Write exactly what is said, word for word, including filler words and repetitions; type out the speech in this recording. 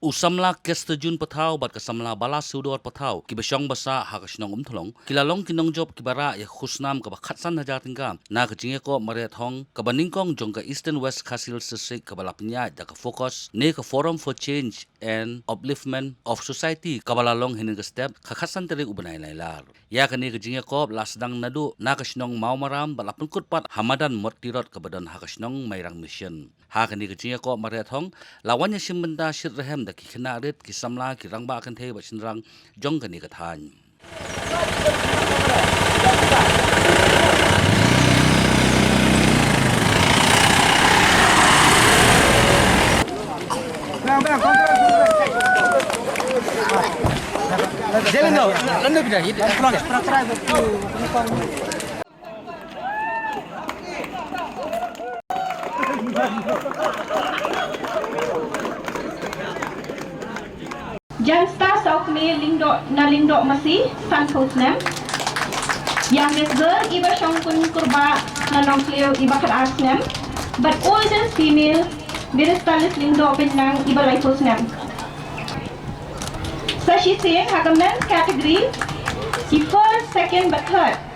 U samla Kester Jun Pathaw bad ka samla Bala Sudor Pathaw kiba shong basa ha ka shnong Umthlong ki la long ki nongjop kiba rah ïa ka khusnam kaba khatsan hajar tyngka na ka jingïakop mareh-thong kaba nyngkong jong ka Eastern West Khasi Hills District kaba la pynïaid da ka FOCUS ne ka Forum for Change and Upliftment of Society kaba la long hynnin ka step ka khatsan tarik u bnai Nailar. Ïa kane ka jingïakop la sdang naduh na ka shnong Mawmaram bad la pynkut pat ha madan Mottirot kaba don ha ka shnong Mairang Mission. Ha kane ka jingïakop mareh-thong la wan ïashim bynta shitrhem da ki khynnah rit, ki samla, ki rangbah kynthei bad shynrang jong kane ka thaiñ. Jangsta Sawkmie Lyngdoh na Lyngdoh Masi, sanphew snem. Youngest girl Iba Shongkun Kurbah na Nongkhliew, Iba khatar snem. But oldest female Biristalis Lyngdoh Pynlang, Iba laiphew snem. Sa shisien ha ka men's category, ki first, second bad third.